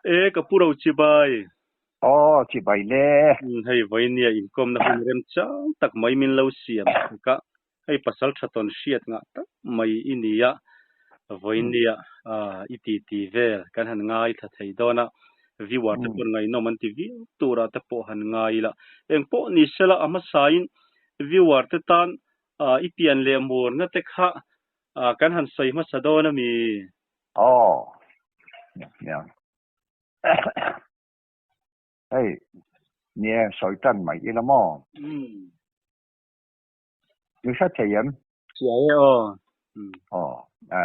E ka pu ro chibai. Aw chibai le. Hei vawinia inkawmna hun remchang tak mai min lo siam tak a, hei pasal tha tawn hriat ngah tak mai i ni a, vawinia i titi vel kan han ngaithla thei dawn a, viewer te pawn ngaihnawm an ti viau turah te pawh han ngai ila, engpawh ni sela a hmasain viewer te tan i pian leh murna te kha kan han sawi hmasa dawn a mi? Aw, nia. Hei, nia sawi tan mai ila maw? Umm. Mi hre thei em? Hria e aw. Aw,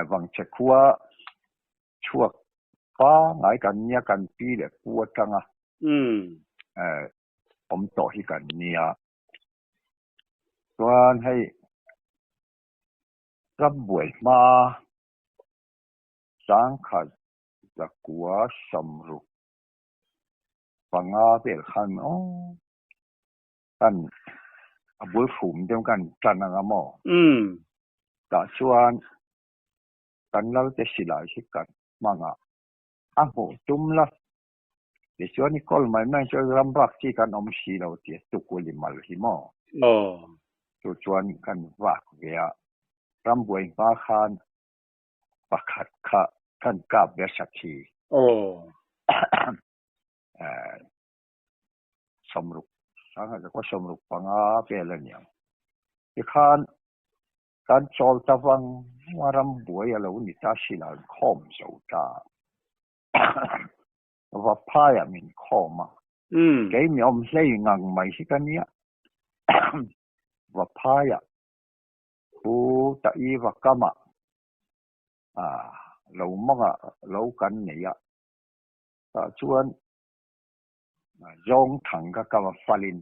Vangchhe khua chhuak pangngai kan nia kan pi leh pu atanga awm tawh hi kan nia. Chuan hei ram buai hma sangkhat zakua sawmruk panga vel khan aw kan a bul hrum deuh kan tan anga maw? Tah chuan kan lalte silai hi kan hmang a, a hmuh tum la. Tichuan i kawl mai mai chu ram bak chi kan awm si lo tih a tukul i mal hi maw? Chu chuan kan vak ve a, ram buai hma khan pakhat kha kan kap ve sakhi. Sawmruk sangha zakua sawmruk panga vel a niang. Tikhan kan chawl ta vang a ram buai a lo ni ta sila an khawm zo ta. Va phaiah min khawm a. Kei mi awm hlei ngang mai hi ka nia. Va phaiah Pu Ta'i va kamah lo mawngah lo kan nei a. Tah chuan Zawng thang ka kava falin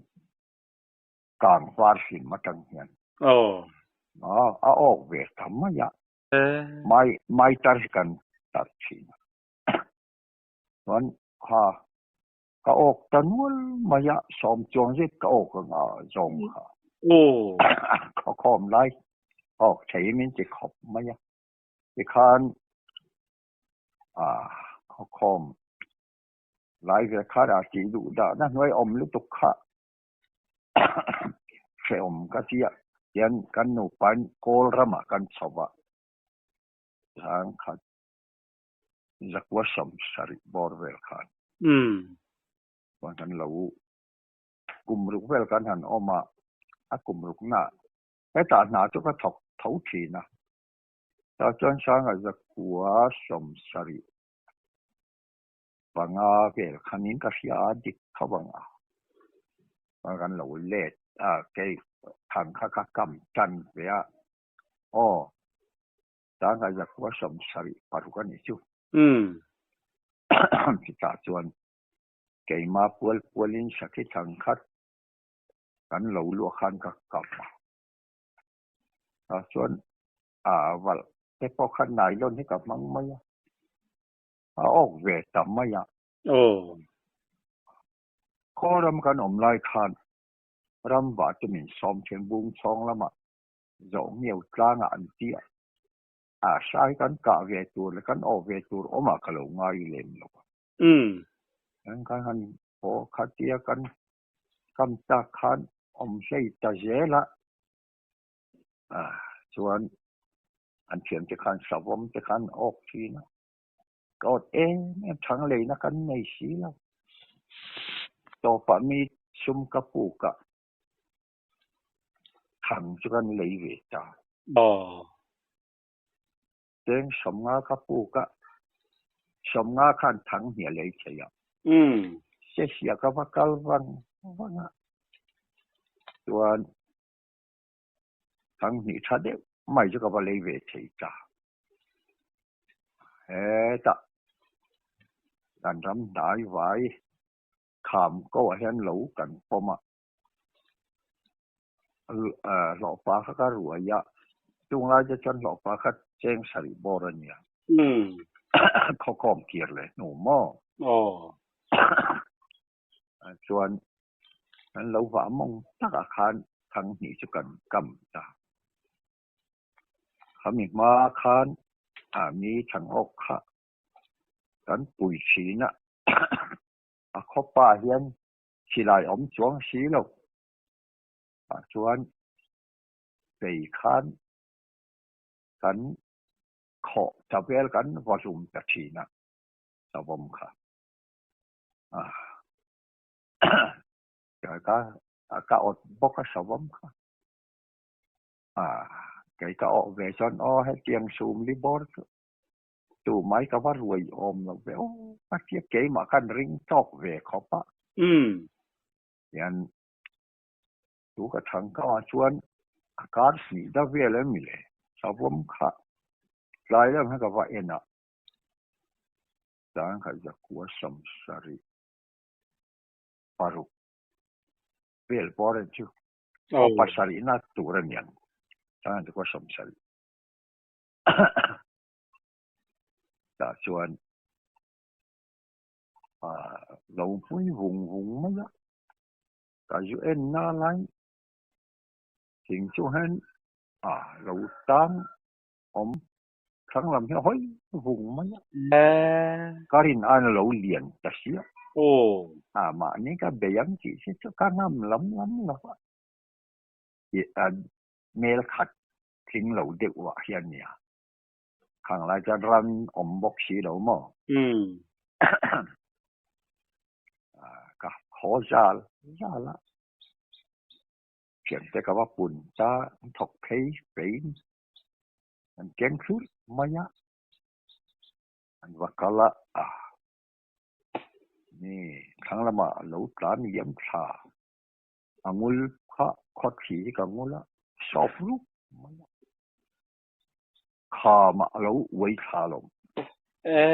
kang var hlim atang hian a awk ve ta mai a, mai mai tar hi kan tar thin a. Chuan kha ka awk ta nual mai a, sawm chuang zet ka awk anga zawng kha khawkhawm lai awk thei min ti khawp mai a. Tikhan khawkhawm Lai ve kha dah tih duh dahna hnuai awm lutuk kha hrehawm ka ti a, tian kan nupain Kawl ramah kan chho a, zang khat zakua sawm sarih bawr vel khan chuan kan lo kum ruk vel kan han awm a, a kum rukna hetah hna chu ka thawk tho thin a, tah chuan sanga zakua sawm sarih Panga vel khanin ka hria a dik tho ang a, kan lo let a kei thang kha ka kam tan ve a, aw tang a zakua sawm sarih paruk a nih chu. Chutah chuan keima pual pualin sakhi thang khat kan lo luah khan ka kam a, tah chuan a valh te pawh kha nylon hi ka hmang mai a. A awk ve ta mai a. Aw. Khaw ram kan awm lai khan ram vah te min sawm then bung chhawng lamah zawh ngeu tlangah an ti a. A hrai kan kah ve tur leh kan awh ve tur awmah ka lo ngai lem lo a. Kan kan han haw khatia kan kam tak khan awm hlei ta zel a. Chuan an thiam te khan savawm te khan awk thin a, ka awt em em thang leina kan nei si lo. Tawpah mi sum ka puk a, thang chu kan lei ve ta. Cheng sawmnga ka puk a, sawmnga khan thang hnih a lei thei a. Sehia ka va kal vang vang a, chuan Thang hnih tha deuh mai chu ka va lei ve thei ta. Hetah kan ram hnai vai kham ko ah hian lo kan pawm a, hlawhpa kha ka ruai a, chung lai te chuan hlawhpa kha cheng sarih bawr a nia. Khawkhawm kir leh hnu maw? Chuan kan lo vah mawng takah khan thang hnih chu kan kam ta. Khami hma khan mi thang awk kha kan pui thin a. A khawpa hian silai awm chuang si lo ah chuan kei khan kan khawh ta vel kan va hlum ta thin a savawm kha. Ka ka awt bawk a savawm kha. Kei ka awh ve chuan aw hetiang sum li bawr chu tu mai ka va ruai awm lo ve aw ka tia keimah khan ring tawk ve khawp a. Hian tu ka thang kau ah chuan a kar hnih da vel em le savawm kha tlai lam hian ka va en a tan kha zakua sawmsarih paruk vel bawr en chu aw pasarihna tur a niang tan zakua sawmsarih tah chuan lo hmui vung vung mai a ka zu en na lai thing chu hian a lo tang awm thlang lam hi a hawi vung mai a ka rin aiin a lo lian ta sia a mahni ka bei ang tih hi chu ka ngam lam lam lo a hmel khat tling lo deuh ah hian nia khang lai chuan ran awm bawk si lo maw ka haw zal zal a thiante ka va pun ta an thawk phei fein an keng thlurh mai a an va kal a ni thlang lamah a lo tlan liam thla. A ngul kha khaw thli hi ka ngul a, sawp rup mai a. Kham ah a lo uai thla lo.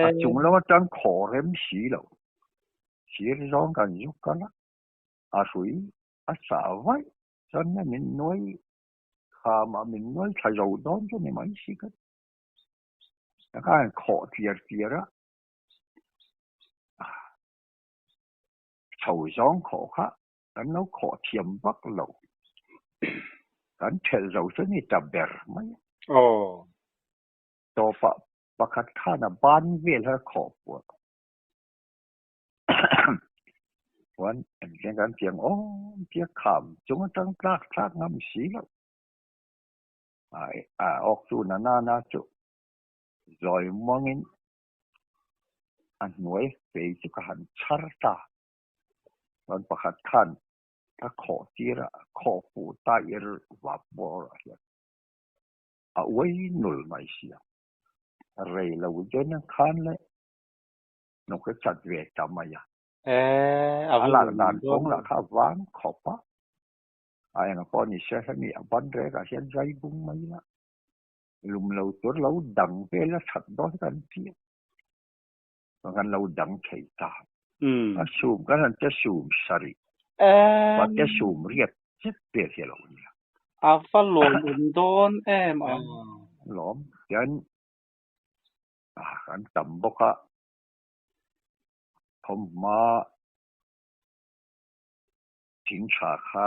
A chung lam atang khaw rem si lo. Sir zawng kan zuk kal a, a hrui a chah vaih chuan nge min nuai kham ah min nuai thla zo dawn chu ni mai si ka ti. Ka han khawh tliar tliar a. Chho zawng khawh kha kan lo khawh thiam vak lo. Kan thelh zo chu ni ta ber mai a. Tawpah pakhat khan a ban vel kha khawh puah. Chuan engtin kan tiang awm tia kham chung atang tlak thlak ngam si lo. A awk chu na na na chu zawi muangin a hnuai fei chu ka han chhar ta. Chuan pakhat khan ka khawh tir a, khawh fuh ta ir vap bawr ah hian a uai nul mai sia. Rei lo den a khan le hnuk a chat ve ta mai a. A lak dan kawng lah kha a vang khawp a, a enga pawh ni se hemi a ban rek ah hian zai bung mai la. Lum lo tur lo dang vel a that dawn kan ti a, kan lo dang thei ta. A sum kan han che sum sarih, pa te sum riat zet vel hi a lo nia. A va lawmawm dawn em a. Lawm hian kan tam bawk a, khawmhma thing tha kha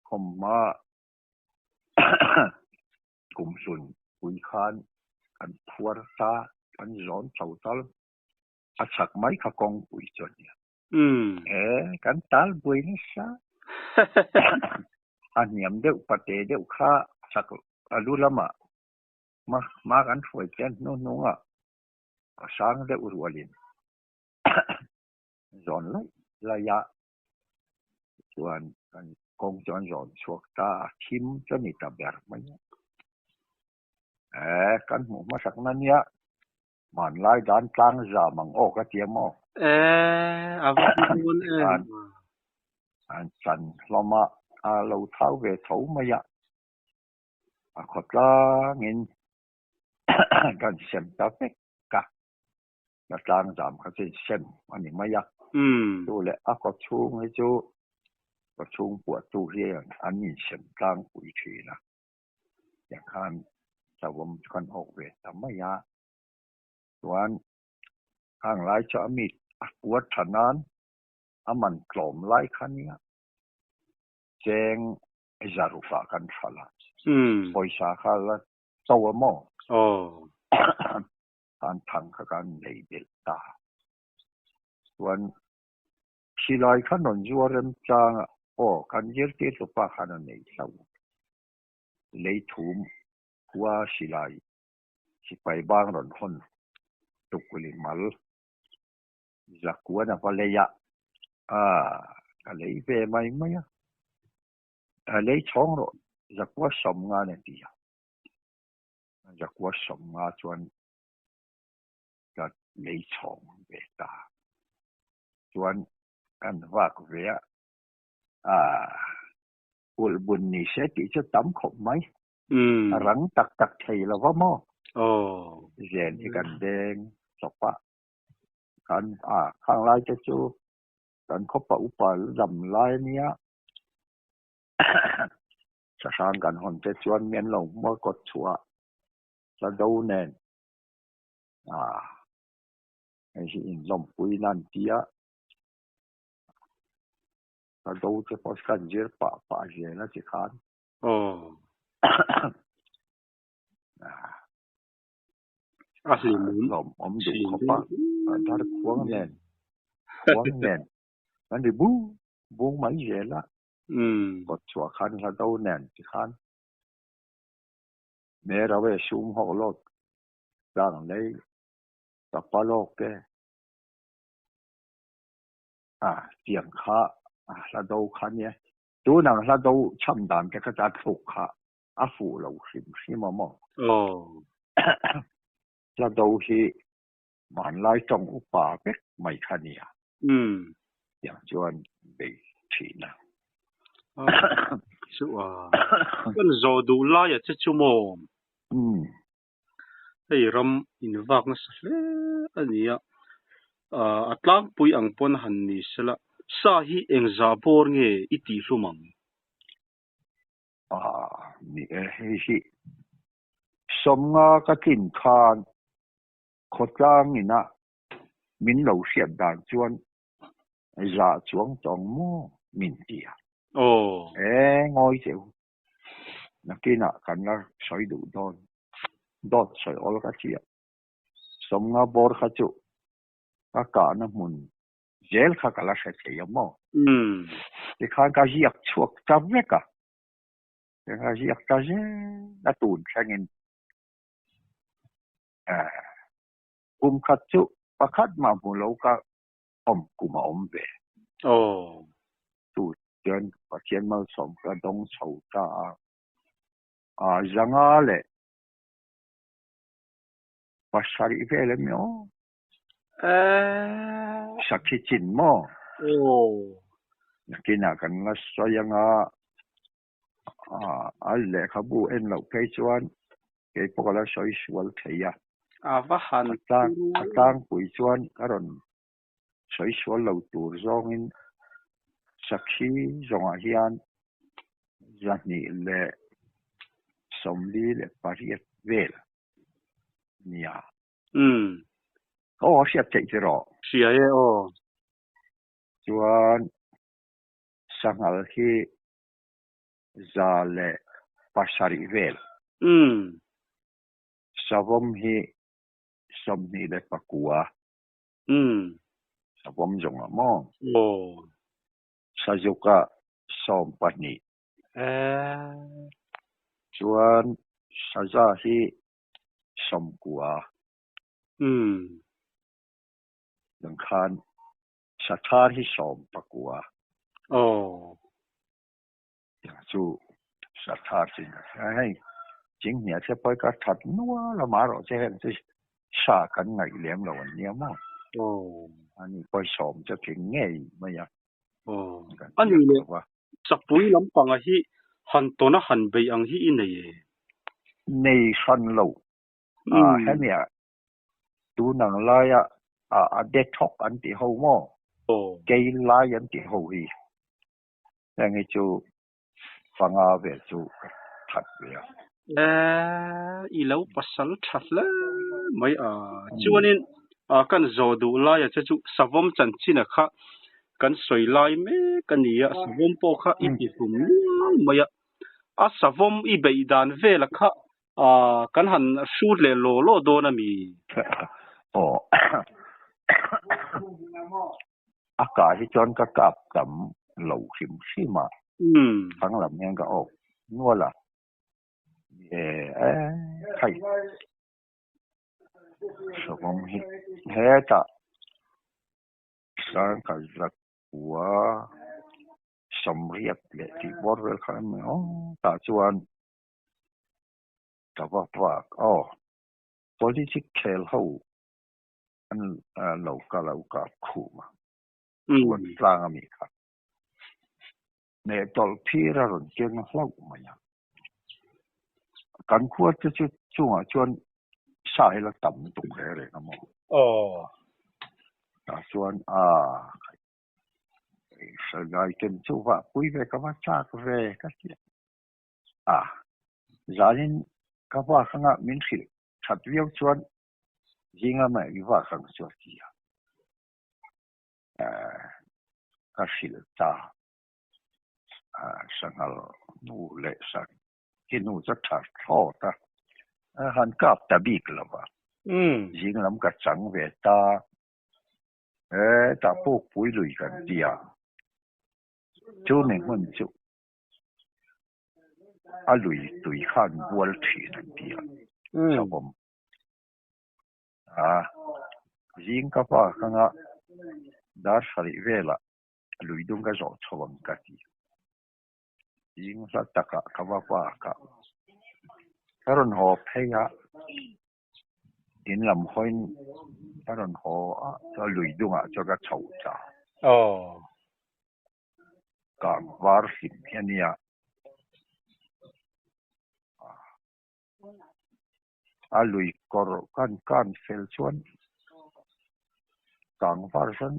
khawmhma Kum hlun pui khan an phuar ta, an zawn chho tal a chak mai kha kawngpui chu a nia. E, kan tal buai nasa. A hniam deuh pate deuh kha chak a lu lamah hma hma kan hruai chian hnuhnungah a sang deuh rualin zawn laih laih a chuan kan kawng chu an zawn chhuak ta a, thim chu a ni ta ber mai a. Eh, kan hmuh hmasak na nia, hmanlai dan tlang zam ang aw ka ti a maw? Eh, a va ti dawn em? An chan hlawm a, a lo thau ve tho mai a, a khaw tlangin kan sem ta vek a. Na tlang zam kha chu sem a ni mai a. Chu leh a kaw chhung hi chu kaw chhung puahtu hi an insem tlangpui thin a. Tiang khan savawm chu kan awk ve ta mai a. Chuan khang lai chu a mi a puar tha nan a man tlawm lai kha nia cheng zarukah kan hralh a. Pawisa kha la to a maw? Kan thang kha kan nei belh ta. Chuan silai kha rawn zuar remchang a, aw kan zirtirtu pa khan a nei hlo. Leithum khua silai sipai bang rawn hawn tukuli mal zakuan a va lei a, ah ka lei ve mai mai a, a lei chhawng rawh zakua sawmnga a ti a, zakua sawmnga chuan ka lei chhawng ve ta chuan kan vak ve a, ah ulh bun ni se tih chu tam khawp mai. A rang tak tak thei lo va maw? Zen hi kan deng chawp a, kan a khang lai te chu kan khawpa upa dam lai a nia, sahrang kan hawn te chuan mi an lo hmuar kawt chhuah hla do nen a hei hi inlawmpui nan tia hla do te pawh kan zir pah pah zel a ti khan. Aw. A hlimawm. Lawmawm duh khawp a, dar khuang nen, khuang nen kan ri bung bung mai zel a, kawt chhuah khan hla do nen ti khan me rau e sum hawk lawk tlang lei ka pa lawk e a tiang kha hla do kha nia. Tunang hla do cham dan te kha chu a thluk kha a fuh lo hrim hrim a maw? Aw. Hla do hi hmanlai tawng upa vek mai kha nia. Tiang chuan bei thin a. Chu a. Kan zawh duh lai a che chu maw? Hei ram invak nasa hle a ni a, a tlangpui ang pawn han ni sela, sa hi engzah bawr nge i tih hlum ang? Ni e, hei hi sawmnga ka tlin khan khawtlang ina min lo hriat dan chuan zah chuang tawng maw min ti a. E ngawi cheu. Nakinah kan la sawi duh dawn. Dawt sawi awl ka chiah. Sawmnga bawr kha chu ka kahna hmun zel kha ka la hre thei a maw? Tikhan ka ziak chhuak ta vek a. Ka ziak ta zel a tun thlengin. Kum khat chu pakhat mah hmu lo ka awm kum a awm ve. Chu Chuan Pathian malsawm ka dawng chho ta a, a zanga leh pasarih vel em ni aw? Sakhi chin maw? Nakinah kan la sawi anga a lehkhabu en loh phei chuan kei pawh ka la sawi sual thei a. A va han A tlangpui chuan ka rawn sawi sual lo tur zawngin sakhi zawngah hian 248 vel nia. Aw a hriat theih tiraw? Hria e aw. Chuan sanghal hi 107 vel. Savawm hi 29. Savawm zawng ah maw? Aw. Sazuk ah 12. Chuan saza hi 90. Nang khan sathar hi 19. Aw. Chu sathar chin hei chinghnia che pawh ka that nual a marawh che heng chu sa kan ngaih lem lo an nia maw? Aw. Ani pawh sawm chu tling ngei mai a. Aw. Ani leh chapui lampanga hi han tawn a han bei ang hi i nei e? Nei hran lo. Hemi ah tunang laia a de thawk an tih ho maw? Aw. Kei lai an tih ho hi. Heng hi chu panga vel chu ka that ve a. Eh, i lo pasal tha hle mai a. Chuanin kan zawh duh laia che chu savawm chanchin a kha kan sawi lai mek a ni a, savawm pawh kha i ti hlum nual mai a. A savawm i beih dan vel a kha kan han hrut leh law law dawn a mi? Aw. A kah hi chuan ka kap tam lo hrim hrim a, thang lam hian ka awk nual a, e khai savawm hi hetah sangkhat zakua sawmriat leh tih bawr vel kha a ni aw tah chuan ka va vak aw politic khel ho an lo kal a u kap khum a chuan tlang a mi kha meh tawlh phir a rawn keng hlauh mai a kan khua te chu chungah chuan sa hi la tam tuk reng reng a maw tah chuan a hrangai ken chu vah pui ve ka va chak ve ka ti a zanin ka vak anga min hrilh that viau chuan zing lama i vak ang chu a ti a ka hrilh ta sanghal nu leh sang hi nu chu tha thlawt a han kap ta bik lo va zing lam ka chang ve ta Hetah pukpui lui kan ti a, chu mi hmun chu a lui tui khan bual thin an ti a, savawm a zing ka pa kanga dar sarih velah lui dung ka zawh chho ang ka ti. Zing hla takah ka va pak a, ka rawn haw phei a. In lam hawiin a rawn haw a, chuan lui dungah chuan ka chho ta. Kang var hlim hi a nia. A lui kawr kan kan fel chuan kang var chuan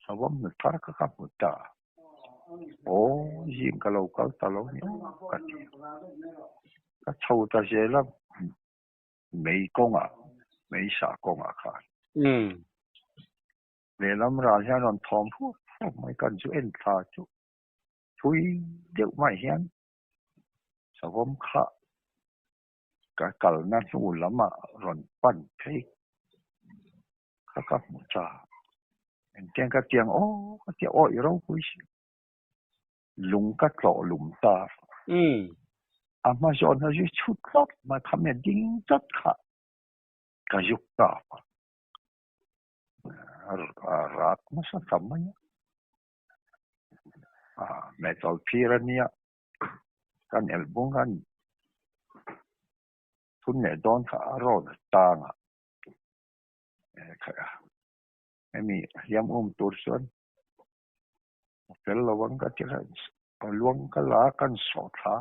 savawm nu thar kha ka hmu ta. Aw zing ka lo kal ta lo ni aw ka ti a. Ka chho ta zel a. Mei kawngah, mei sah kawngah khan. Lehlam ral hian rawn thawm huap huap mai kan chu en thla chu thui deuh mai hian savawm kha ka kalna hnu lamah rawn pan phei kha ka hmu ta. Engtiang ka tiang aw ka tia aw i ropui si. Lung ka tlawh lum ta. A hma zawn a zu chhut hlawp mai kha me ding tlat kha ka zuk ta a rak nasa ta mai a metal phir a nia kan elbung khan thun leh dawn kha a rawn tang a hemi hliam um tur chuan A fel lo ang ka ti reng a luang ka la kan sawh thla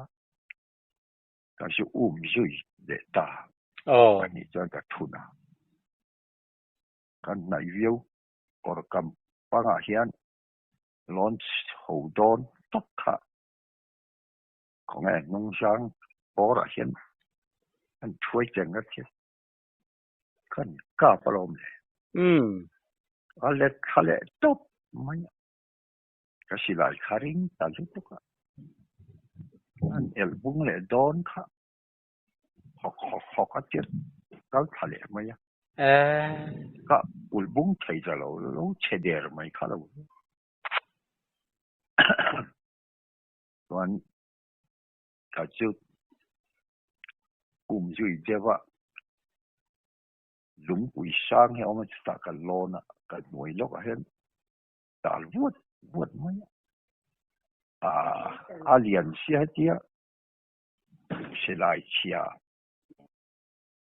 ka zu um zui leh ta a nih chuan ka thun a kan hnaih viau kawr kam pangah hian lawn chho dawn tak kha khawnge hnung zang bawrah hian an thuai cheng ka thil Kan kap alawm le. A let thla leh tawp mai a. Ka silai kha ring ta lutuk a. An elh bung leh dawn kha hawk hawk hawk a tir kal thla leh mai a. Ka ulh bung thei ta lo, lo chhe der mai kha lo. Chuan ka chu um zui deuh a, lungpui sang hi a awm a chutah ka lawn a, ka hnuai lawkah hian tal vuat vuat mai a, ah a lian sia hetia silai chhia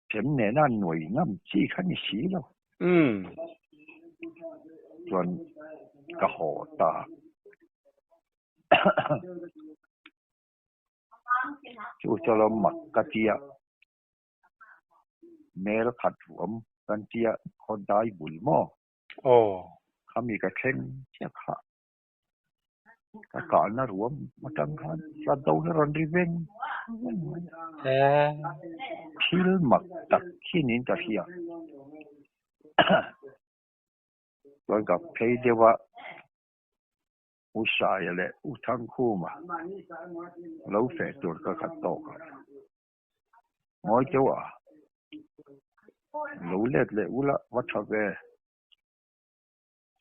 chem nena nuai ngam chi kha ni si lo. Chuan ka haw ta. Chu chu lo mak ka tia mel khat ruam kan tia khaw dai bul maw khami ka thleng chiah kha ka kahna ruam atang khan hla do hi rawn ri veng veng mai a thil mak tak hi niin ka hria chuan ka phei deuh a. U Saia leh U Thangkhuma lo feh tur ka khat tawk a. Ngawi teuh a, lo let leh ula va tha ve.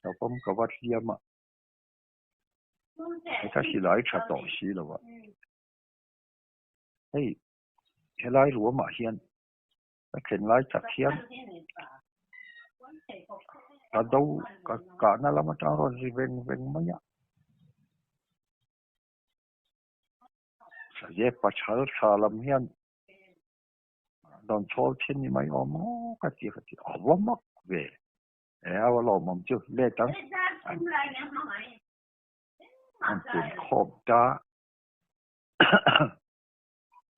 Savawm ka va hliam a. Hei ka silai tha tawh si lo a. Hei helai ruamah hian ka thlen lai tak hian ka do ka kahna lam atang rawn ri veng veng mai a. Sazep pachal tha lam hian rawn chhawl thin ni mai awm maw ka ti ka ti a va mak ve e a va lawmawm chu let ang an pun khawm ta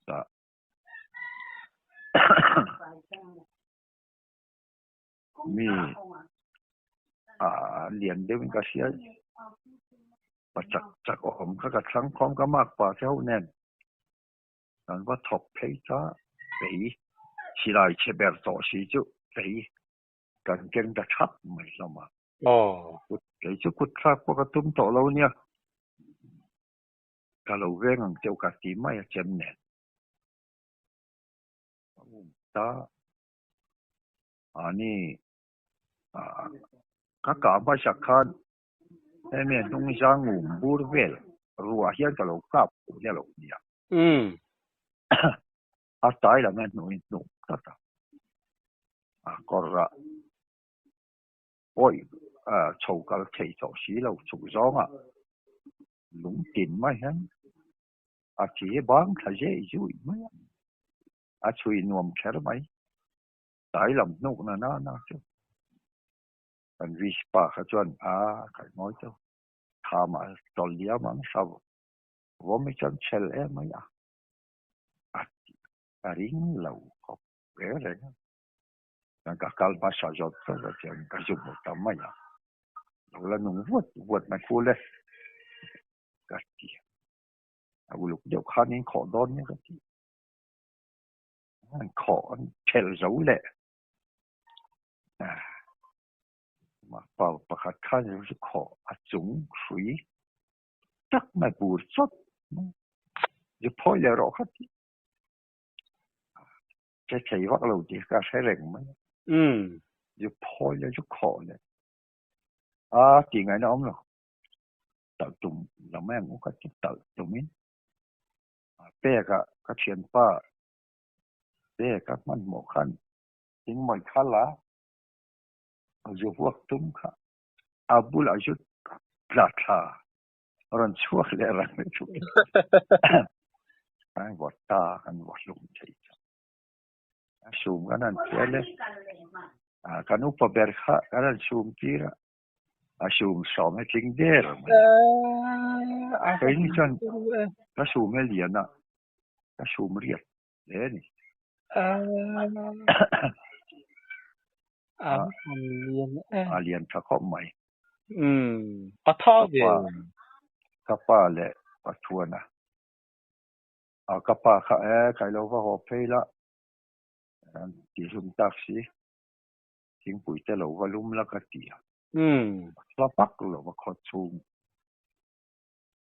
ta mi a lian deuhin ka hria pa chak chak awm kha ka thlang khawm ka mak pa te ho nen kan va thawk phei ta fei silai chhe ber tawh si chu fei kan keng ta thap mai hlawm a kei chu kut thlak pawh ka tum tawh lo nia ka lo veng ang cheu ka ti mai a chem nen a um ta ani ka kah hmasak khan hemi hnung zang um bur vel ruah hian ka lo kap fuh hle lo nia a tai lam hian hnuh in hnuh tlat a a kawr ah pawi chho kal thei tawh si lo chhuk zawng ah lung tin mai hian a thi bang thla zeh zui mai a a chhui nuam kher mai tlai lam hnuk na na na chu kan vis pa kha chuan a khaih mawi chu thlam ah tawlh liam ang sa vawm hi chuan chhel em mai a a ring lo khawp reng reng a chuan ka kal hmasa zawt zawt a chuan ka zu hmu ta mai a lo la nung vuat vuat mai phul e ka ti a uluk deuh khan in khawh dawn nia ka ti an khawh an thelh zo leh pa pakhat khan chu khawh a chung hrui tak mai bur chawt mai zu phawi leh rawh kha ti Che thei vak lo tih ka hre reng mai a. Zu phawi leh zu khawh leh a tih ngaihna awm lo. Talh tum lo mai ang u ka ti talh tumin peka ka thianpa peka hmanhmawh khan thingmawih kha la zu vuak tum kha a bulah zu tla thla rawn chhuak leh rang leh chu kan vawt ta kan vawt hlum thei chu a sum kan han tia le a kan upa ber kha kan han sum tir a a sum sawm he tling der mai kei ni chuan ka sum he lian a ka sum riat hle a ni a lian tha khawp mai A tha ve. Ka pa leh Pathuana. A ka pa kha e kai lo va haw phei la an ti hlum tak si. Thingpui te lo va lum la ka ti a. Hla pak lo va khaw chhung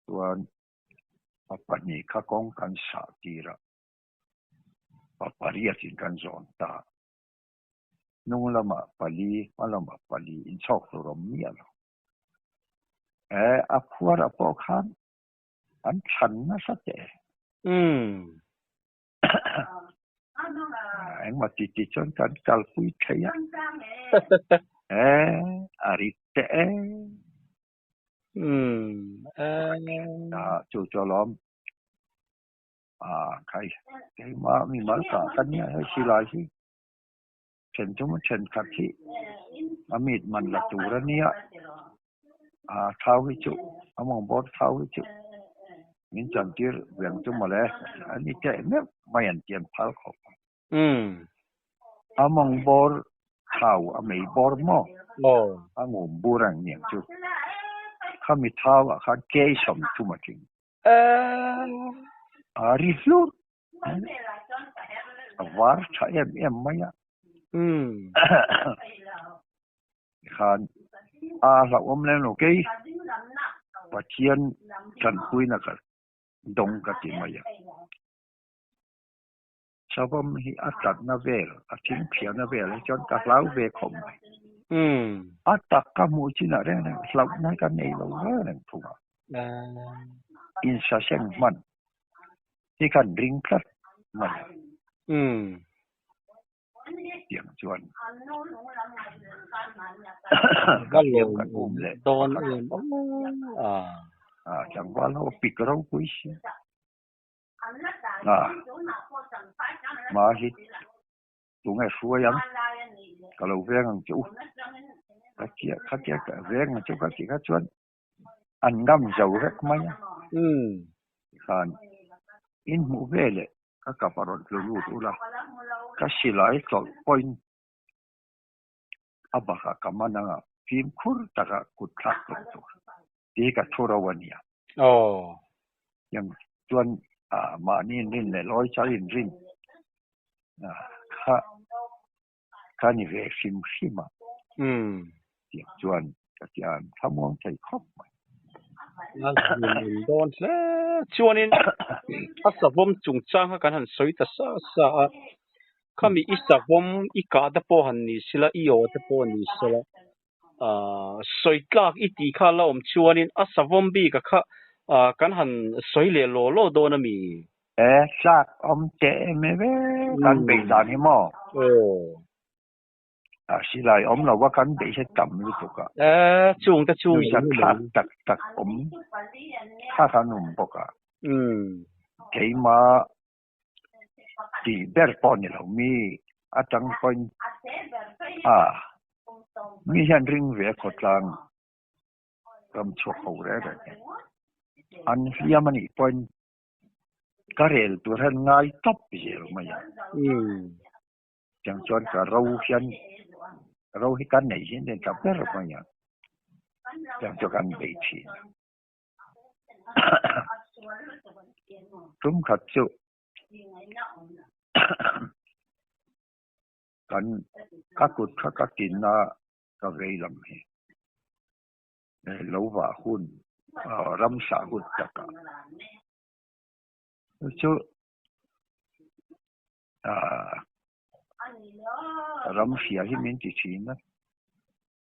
chuan pa pahnih kha kawng kan sah tir a. Pa pariat in kan zawn ta. Hnung lamah pali, hma lamah pali inchhawk tur awm miah lo. E, a phuarah pawh khan an chhan nasa teh e. Engmah ti ti chuan kan kalpui thei a. E, a rit teh e. Chu chu alawm. A khai, keimah mimal kah ka nia hei silai hi. Then chu maw thenkhat hi a mit man la tur a nia, a thau hi chu a mawng bawr thau hi chu min chan tir veng chu mawle a ni teh meuh mai an ti an phal khawp ang. A mawng bawr thau a mei bawr maw a ngum bur ang niang chu khami thau ah khan kei 30 a tling. A ri hlur A var tha em em mai a. Tikhan a hlauhawm lem lo kei Pathian tanpuina ka dawng ka ti mai a. Savawm hi a tlatna vel, a thingphiahna vel hi chuan ka hlau ve khawp mai. A tak ka hmuh chinah reng reng hlauhna hi ka nei lo reng reng thung a. In sa seng hman hi khan ring tlat mai a. Tiang chuan ka hliam kan um leh dawn em a. Tlangval ho pik ropui si. A hma hi tunge hruai ang ka lo veng ang che u ka tia kha tia ka veng ang che u ka tih kha chuan an ngam zo vek mai a tikhan in hmuh veleh ka kap a rawn tlu lut ula ka silai tlawlh pawhin a bakah ka man anga fimkhur taka kut thlak tum tur tih hi ka thu ro a nia. Tiang chuan mahni inrin leh lawi chal inrin kha ka ni ve hrim hrim a. Tiang chuan ka ti a, an thlamuang thei khawp mai. A hlimawm dawn hle. Chuanin a savawm chungchang kha kan han sawi ta sa sa a, khami i savawm i kah te pawh han ni sela, i aw te pawh ni sela, sawi tlak i tih kha la awm chuanin a savawm bik a kha kan han sawi leh law law dawn a mi? E, tlak awm teh em em e, kan beih dan hi maw? Aw. A silai awm lo a kan beih hi tam lutuk a. E, chung te chu Nuihzat thlak tak tak awm kha kan awm bawk a. Keimah tih ber pawh ni lo mi atang pawhin a mi hian ring ve khawtlang ram chhuak ho reng reng e. An hliam a nih pawhin ka rel tur hian ngai tawp zel mai a. Tiang chuan ka ro hian ro hi kan neih hian tha ber mai a. Tiang chu kan bei thin a. Tum khat chu kan ka kut kha ka tin a ka vei lam hi lo vah hun ramsa hun takah chu ram hria hi min ti thin a.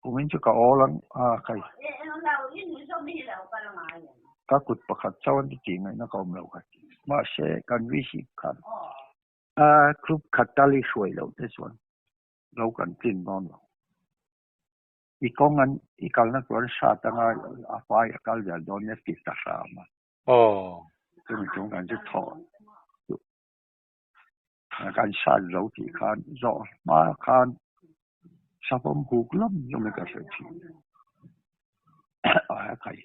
Kumin chu ka awl ang a kai. Ka kut pakhat chauh an ti tih ngaihna ka awm lo kha. Mahse kan VC khan a group khat tal i hruai loh te chuan lo kan tlin dawn lo. I kawng an i kalna tur an hrat anga a fai a kal zel dawn nia ti ta hram a. Chumi chung kan chu thawh Kan sat zo tih khan zawh hma khan savawm huk lam lam hi ka hre thin. A kai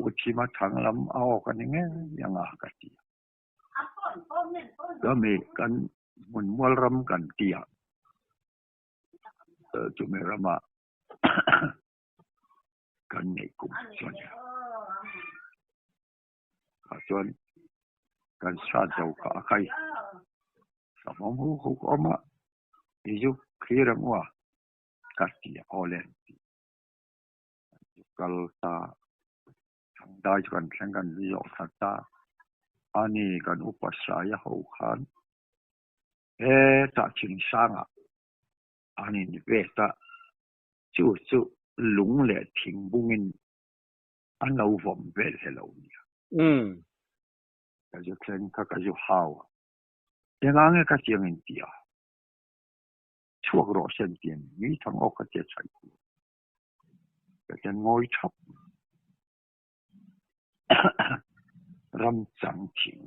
Uthima thang lam a awk a ni ngei ang a ka ti a. Chumi kan hmun mual ram kan ti a, chumi rama kan neih kum chuan Ah chuan kan sat zo kha a kai savawm hu hu ka awm a i zu thlir ang u a ka ti a aw le an ti an zu kal ta thang dai chu kan thleng kan zu zawh thla ta a ni kan upa saia ho khan hetah thingsangah an in vet a chu chu lung leh thing bungin An lo vawm vel he lo nia. Ka zu thleng kha ka zu hau a. Engah nge ka chiang in ti a? Chhuak rawh se an ti a ni. Mi thang awk ka tia chhaih tur. Ka tian ngawi thap mai. Ram chang thing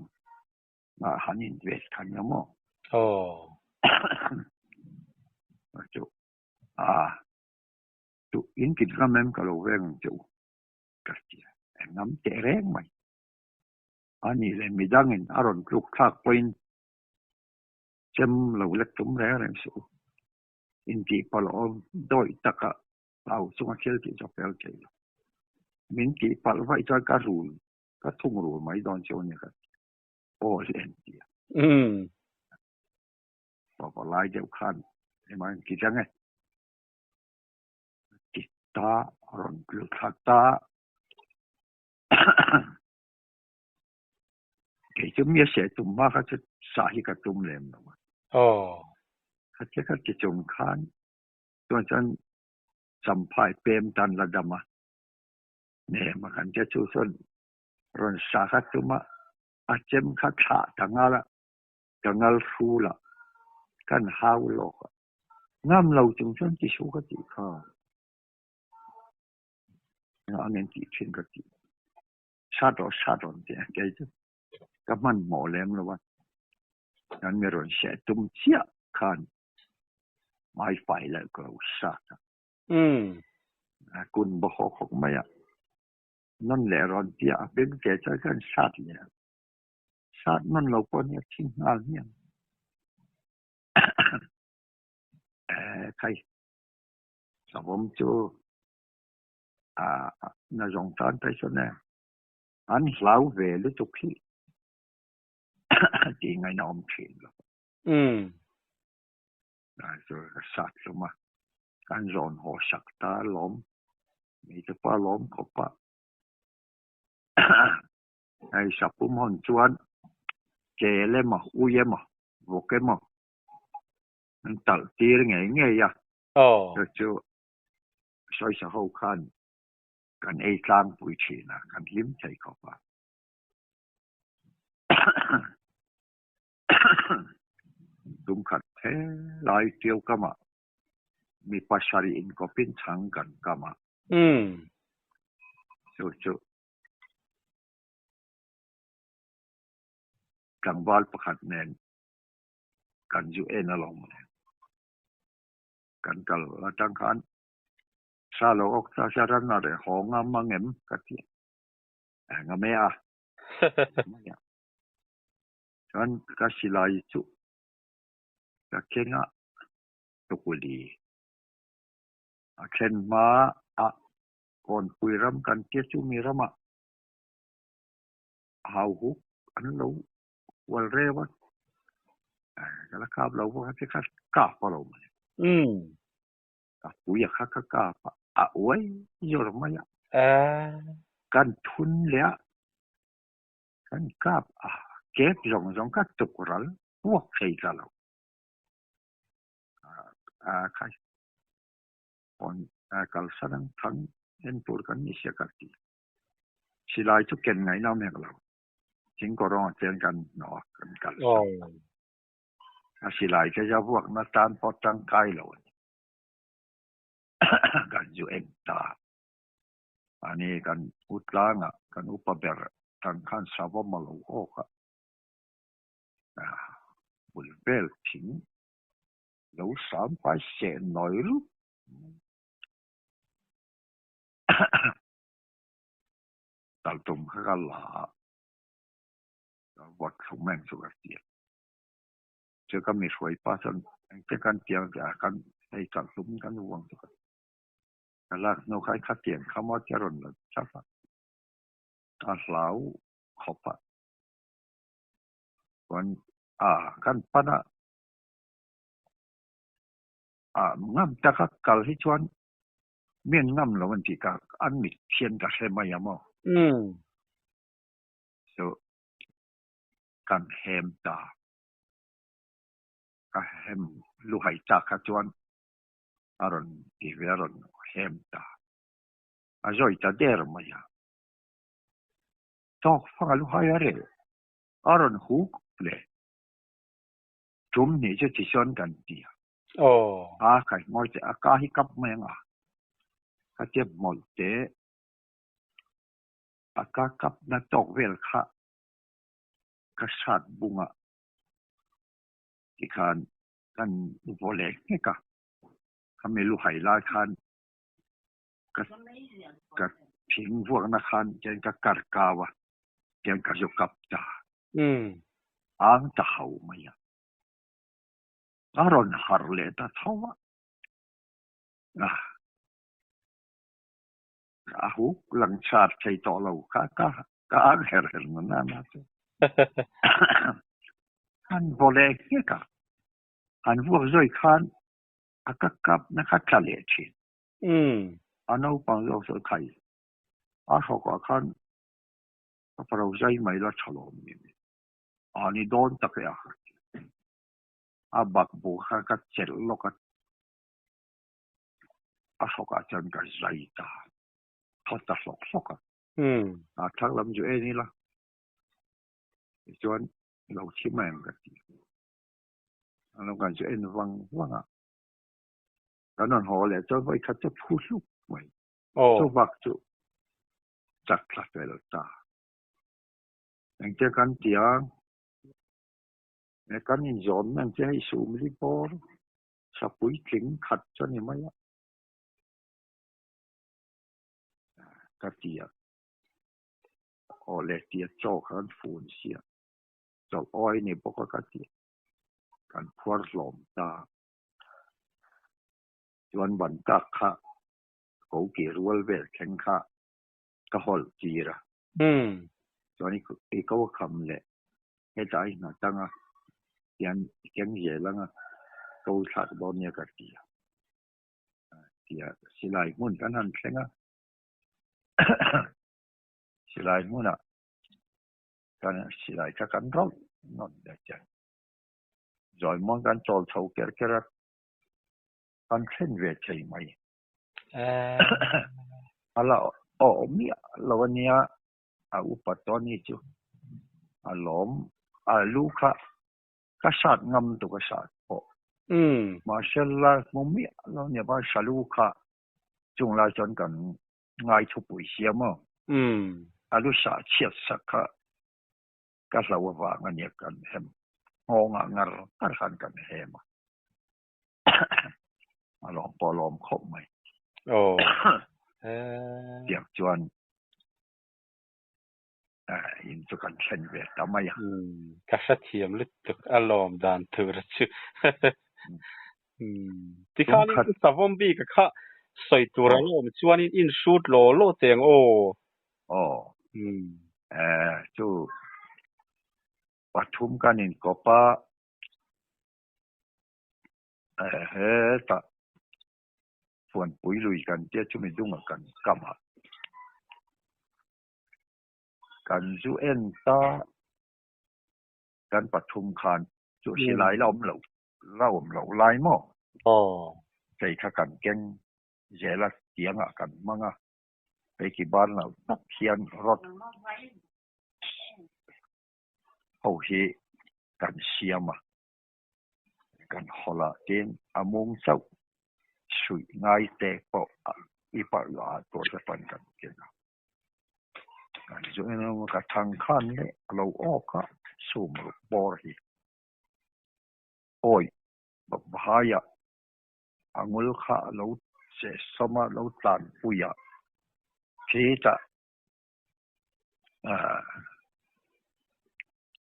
ah han in vet kha nia maw? Chu a. Chu in kit ram em ka lo veng ang che u ka ti a, engam teh reng mai. A nih leh midangin a rawn tluk thlak pawhin chem lo lek tum reng reng suh u. Intih palh awm dawih taka hlau chunga thil tih chu a fel thei lo. Min tih palh vaih chuan ka rul, ka thung rul mai dawn che u nia ka ti a, aw le an ti a. Pavalai deuh khan emaw an ti tlang e. Ti ta a rawn tlu thla ta. Kei chu mi a seh tum hma kha chu sah hi ka tum lem lo a. Khatia ka ti chung khan chuan chuan champhai pem tan la dam a. Nem a kan tia chu chuan rawn sa kha tum a, a chem kha thlah ta ngal a, ka ngal hrul a, kan hau lawk a, ngam lo chung chuan ti su ka tih kha a min tih thin ka tih sat rawh sat rawh an ti a, kei chu ka hmanhmawh lem lo a, kan mi rawn seh tum chiah khan hmaifai leh ka lo sat a. Kun baw hawk hawk mai a, nawn leh rawn tia a beng ve chuan khan sat leh a, sat nawn lo pawh nia thi nghal hmiang. Khai savawm chu na zawng tan phei chuan e an hlau ve lutuk hi tih ngaihna awm thin lo. Chu ka sat hlawm a, kan zawn haw sak ta alawm, hmeichhe pa lawm khawp a. Hei sapum hawn chuan kel emaw, ui emaw, vawk emaw an talh tir ngei ngei a, chu chu sawisa ho khan kan ei tlangpui thin a, kan hlim thei khawp a. Tum khat he lai tiu kam ah mi pasarih in kawpin chhang kan kam a. Chu chu tlangval pakhat nen kan zu en alawm le. Kan kal atang khan sa lo awk ta sia ran a reh haw ngam ang em ka ti a. Ngam e a. Chuan ka silai chu ka keng a, tukuli a thlen hma a Kawnpui ram kan tia chu mi ramah hau huk an lo hual reu a, ka la kap lo bawk a ti kha kap a lo mai. Ka pui a kha ka kap a, a uai zawr mai a. Kan thun leh a. Kan kap a, kep zawng zawng ka tuk ral puak thei ta lo. Khai, phone kalsan ang thang en tur kan ni sia ka ti. Silai chu ken ngaihna awm hek lo. Thingkaw rawngah chuan kan hnawh a, kan kalsan. A silai te chu a vuakna tan pawh tangkai lo a ni. Kan zu en ta. Ani kan u tlangah kan upa ber tang khan savawm a lo awk a, bul vel thing lo sam fai seh nawi rup mai. Taltum kha ka la a, ka vawt thlum eng chu ka ti a. Chu ka mi hruai pa chuan engtin kan ti ang tih a, kan hei taltum kan vuang chu ka ti. Ka lak hnu kha i khatiang kha maw tia rawn la chap a, a hlau khawp a. Chuan a kan pan a, a ngam taka kal hi chuan mi an ngam lo an tih ka an mit hian ka hre mai a maw. Chu kan hem ta, ka hem luhai tak kha chuan a rawn ti ve, a rawn hem ta. A zawi ta der mai a. Tawk fang a lu hai a reh, a rawn huk leh. Tum hnih chu tichuan kan ti a. A kaihmawi te a ka hi kap mai ang a. Ka tia hmawlh te a ka kap na tawk vel kha ka sat bung a tikhan Kan vaw leh nghek a, khami luhai lai khan ka ka thing vuakna khan tian ka kar kau a, tian ka zu kap ta. Ang ta ho mai a. A rawn harh leh ta tho a. A huk lang char thei tawh lo kha ka ka ang her her na na na chu. Han vaw leh nghek a, han vuak zawi khan a ka kap na kha tla leh thin. A naupang zawk chu a khai. A hrawkah khan ka paro zai mai la tha lawm ni mai. A ni dawn tak e a kha ti. A bakbu kha ka chelh lawk a. A hrawkah chuan ka zai ta. Thaw ta hlawk hlawk a. A thak lam chu en ila tichuan lo thi mai ang ka ti. An lo kan chu en vang vang a. Kan rawn haw leh chuan vawi khat chu phu hluk mai. Chu bak chu chak thla fel ta. Engtia kan ti a, kan inzawn na engtia hei sumli bawr sa puitling khat chu a ni mai a. Ka ti a, aw le tia chaw kha kan fun sia, chawlh awi ni bawk a ka ti a, kan phuar hlawm ta. Chuan ban tak kha ko ki rual vel thleng kha ka hawlh tir a. Chuan i ko a kham leh hetah i hna tang a, tian i keng zel ang a, ko thlak dawn nia ka ti a. Tia silai hmun kan han thleng a, silai hmunah kan silai kha kan rawlh nawn leh chian. Zawimuang kan chawl chho ker ker a, kan thlen ve thei mai. A la awh miah lo a nia, a upa tawh a ni chu. A lawm, a lu kha ka sat ngam tuk a sat pawh. Mahse la hmu miah lo nia ba salu kha chung lai chuan kan ngai thupui sia maw. A lu sah chhiat sak kha ka hlo avang a nia kan hem nghawng ah ngar ngar khan kan hem a. A lawm pawh a lawm khawp mai. Tiang chuan in chu kan thlen ve ta mai a. Ka hrethiam lutuk a lawm dan tur chu. Tikhan in savawm bik a kha sawi tur a lawm chuan in in hrut law law teh ang aw. Aw. Chu pathum kan inkawp a, hetah Fuanpui lui kan tia chumi dungah kan kam a. Kan zu en ta kan pathum khan chu silai la awm lo la awm loh lai maw? Kei kha kan keng zel a tiangah kan hmang a, hei ki ban lo tak hian rod ho hi kan siam a, kan hawlh a tin a mung chauh suih ngai te pawh i parh luah ah tur te pawn kan ken a. Kan zu en emaw ka thang khan leh a lo awk a sum ruk bawr hi awi bhaiah a ngul kha a lo che sawm a lo tlan pui a khitah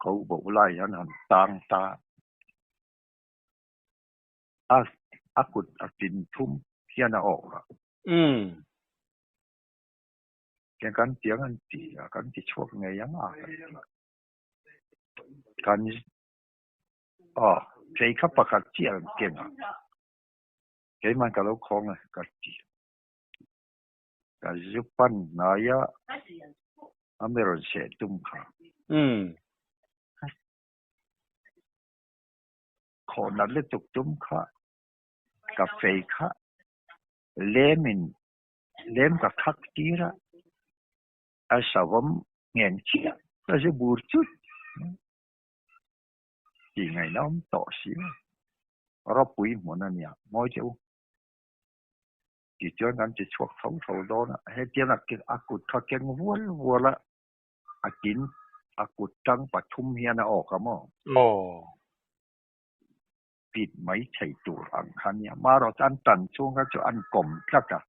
ko bo lai an han tang ta a a kut a tin thum hian a awk a. Tiang kan tiang an ti a, kan ti chhuak ngei ang a kan ti. Kan aw kei kha pakhat chiah an keng a, keimah ka lo khawng a ka ti. Ka zu pan hnai a, a mi rawn seh tum kha. Khawh nat lutuk tum kha, ka fei kha lemin Lem ka khak tir a, a savawm ngheng chiah ka zu bur chut tih ngaihna awm tawh si lo. Ropui hmun a nia, ngawi teh u. Tichuan kan ti chhuak tho tho dawn a, hetiang a kut kha keng vual vual a, a tin a kut tang pathum hian a awk a maw? Pit mai thei tur ang kha nia. Marawt an tan chhung kha chu an kawm tlat a.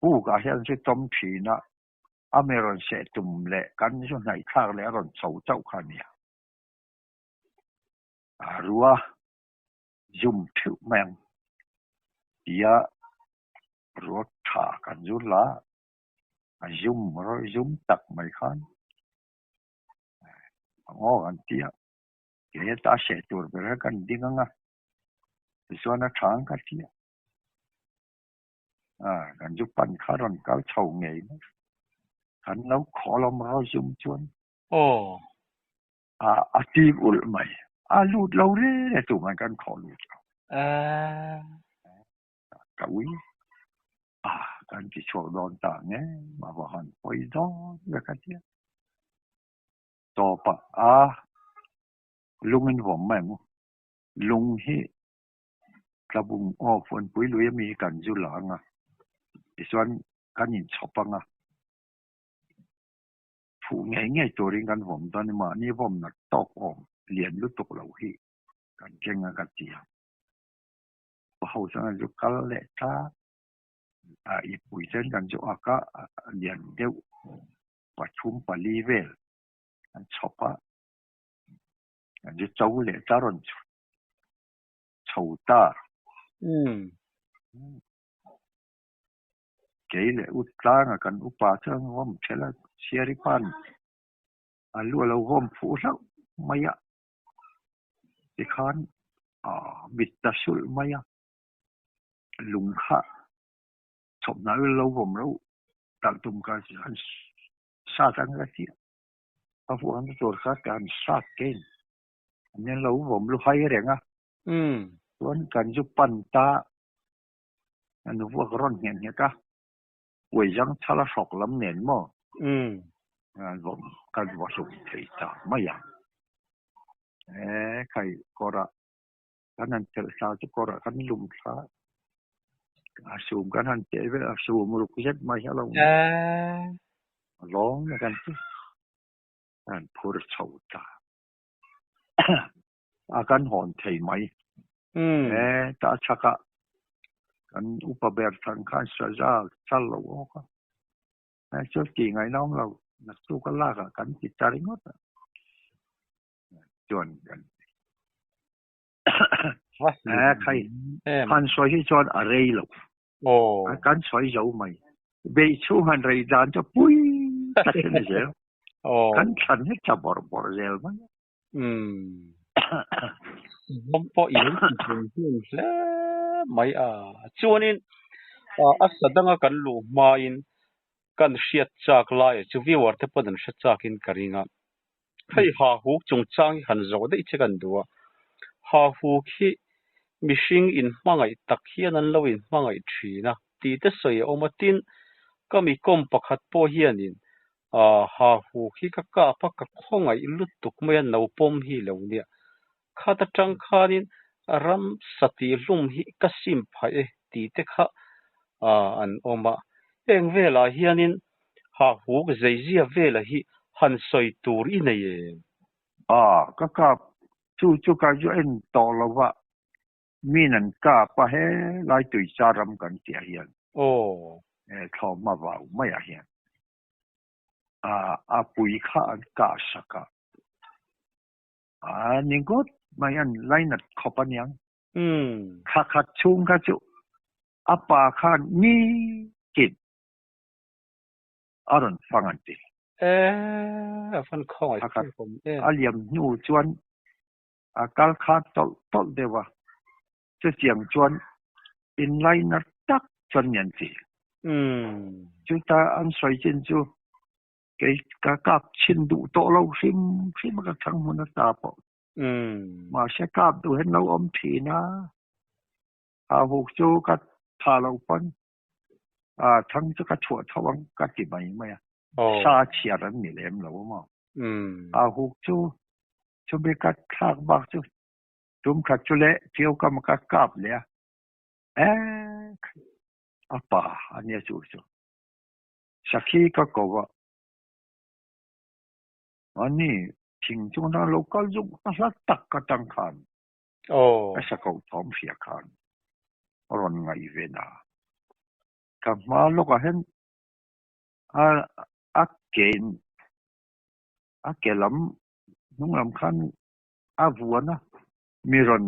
Puk ah hian zu tawm thin a, a mi rawn seh tum leh kan zu hnaih thlak leh a rawn chho chauh kha nia. A rua zum theuh mai ang tia rua tha kan zu la a zum rawi zum tak mai khan Aw an ti a, kei heta seh tur ber kha kan ding ang a, tichuan a tha ang ka ti a. Kan zu pan kha rawn kal chho ngei mai, kan lo khawl awm ro zum chuan. Aw. A tik ulh mai, a lut lo re re tu mai kan khaw lut lo. Ka ui. Kan ti chhuak dawn ta nge a va han pawi dawn ve ka tia. Tawpah a lung in vawm mai ang u. Lung hi tlabung aw Fuanpui lui ami hi kan zu la ang a, tichuan kan inchhawp ang a. Fuh ngei ngei turin kan vawm dawn a, mahni vawmna tawk awm lian lutuk lo hi kan keng a ka ti a. Pa ho chuan an zu kal leh ta a, i pui chuan kan zu ak a, lian deuh pathum pali vel an chhawp a, an zu cho leh ta rawn chho ta. Kei leh u tlanga kan upa chuan vawm ṭhelh a, chhiari khan a lu a lo vawm phuh hlauh mai a, tikhan mit ta sulh mai a, lung kha chhawphnah vel lo vawm reuh talh tum kha han sat ang ka ti a, a vuah na tur kha ka han sat kein an lo vawm lu hai reng a, chuan kan zu pan ta. An vuak rawn nghet nghet a, uai zang chhal a hrawk lam nen maw? An vawm kan va hlum thei ta mai a. E khai kawrah kan han chelh thla chu kawrah kan lum thla a sum kan han teh vel a sum ruk zet mai hi a lo ni. A lawng na kan ti. An phur chho ta. A kan hawn thei mai. E ta chhakah kan upa ber thang khan saza chal lo awk a. E chu tih ngaihna awm lo naktuk a lakah kan ti ta ringawt a. Chuan kan E khai han sawi hi chuan a rei lo. Kan sawi zo mai. Beih chhung han rei dan chu pui tak hi a ni zel. Kan thlan hi tla bawrh bawrh zel mai. Umm. Bawm pawh i lo ti hmun hmun hle mai a. Chuanin a sa danga kan luh hmain kan hriat chak lai chu viewer te pawn an hre chakin ka ring a. Hei ha huk chungchang hi han zawh daih che kan duh a. Ha huk hi mihring inhmangaih tak hian an lo inhmangaih thin a tih te sawi a awm a. Tin, ka mi kawm pakhat pawh hianin Aw, ha hu khi ka kap a, ka khawngaih lutuk mai a, no pawm hi lo nia. Khat atang khanin ram sati hlum hi ka sim phah e tih te kha an awm a. Heng velah hianin ha huk zeizia vela hi han sawi tur i nei em? Aw, ka kap chu chu ka zu en tawh lo va, min an kap a he lai tuisa ram kan tih ah hian. Aw. Thlawhhma vau maiah hian. A pui kha an kah sak a, a ni ngawt mai an lainat khawp a niang. Thla khat chhung kha chu a pa khan nitin a rawn fang an ti. Thla khat a liam hnu chuan a kal kha tawlh tawlh deuh a, Chutiang chuan inlaina tak chuan mi an ti. Chuta an sawi chin chu kei ka kap chhin duh tawh lo hrim hrim a ka thang hmun ata pawh. Mahse kap duh hian lo awm thin a, ha huk chu ka tha lo pawn a thang chu ka chhuah tho ang ka ti mai mai a. Sa chhiar an ni lem lo a maw. Ha huk chu chumi ka thlak bak chu Tum khat chu le Ṭio kam ka kap leh a, Ek! A pa a nia chu chu. Sakhi ka ko a, Ani thing chung atang lo kal zuk a hla tak atang khan ka sakoh thawm hria khan a rawn ngaih ve na. Ka hma lawkah hian a ke a ke lam hnung lam khan a vuan a, mi rawn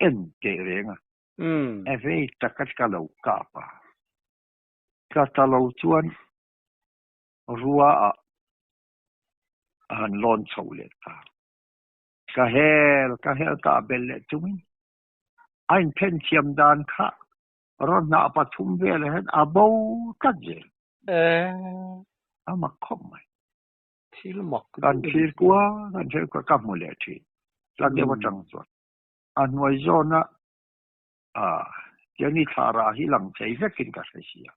en teh reng a, e vei tak a ka lo kap a, ka ta lo chuan rua ah a han lawn chho leh ta, ka hel ka hel ka a bel leh chungin a inphen thiam dan kha rawn hnah pathum velah hian a bo tlat zel, a mak khawp mai. Thil mak Kan thlir kua, kan thlir kua ka hmu leh thin. Tlat deuh atang chuan a hnuai zawna ah keini thla rah hi lang thei vekin ka hre si a.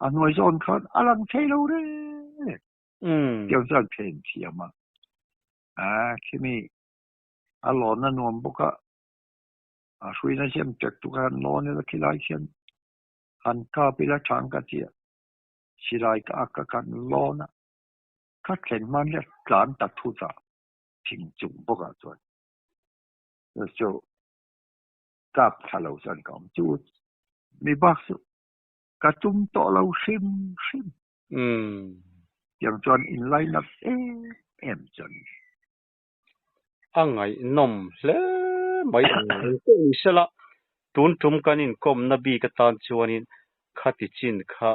A hnuai zawn khan a lang thei lo reng. Tiang chuan phen thiam a. A khimi a lawn a nuam bawk a. A hruina siam tek tuk a han lawn ila khilai khian han kap ila thang ka ti a. Silai ka ak a kan lawn a. Ka thlen hman le tlan ta thut a thing chung bawk ah chuan chu chu kap thla lo chuan ka awm chu mi bak chu ka tum tawh lo hrim hrim. Tiang chuan in line up em em chuan. A ngaihnawm hle mai ang pawh ni sela, tun tum kan inkawmna bik atan chuanin khati chin kha.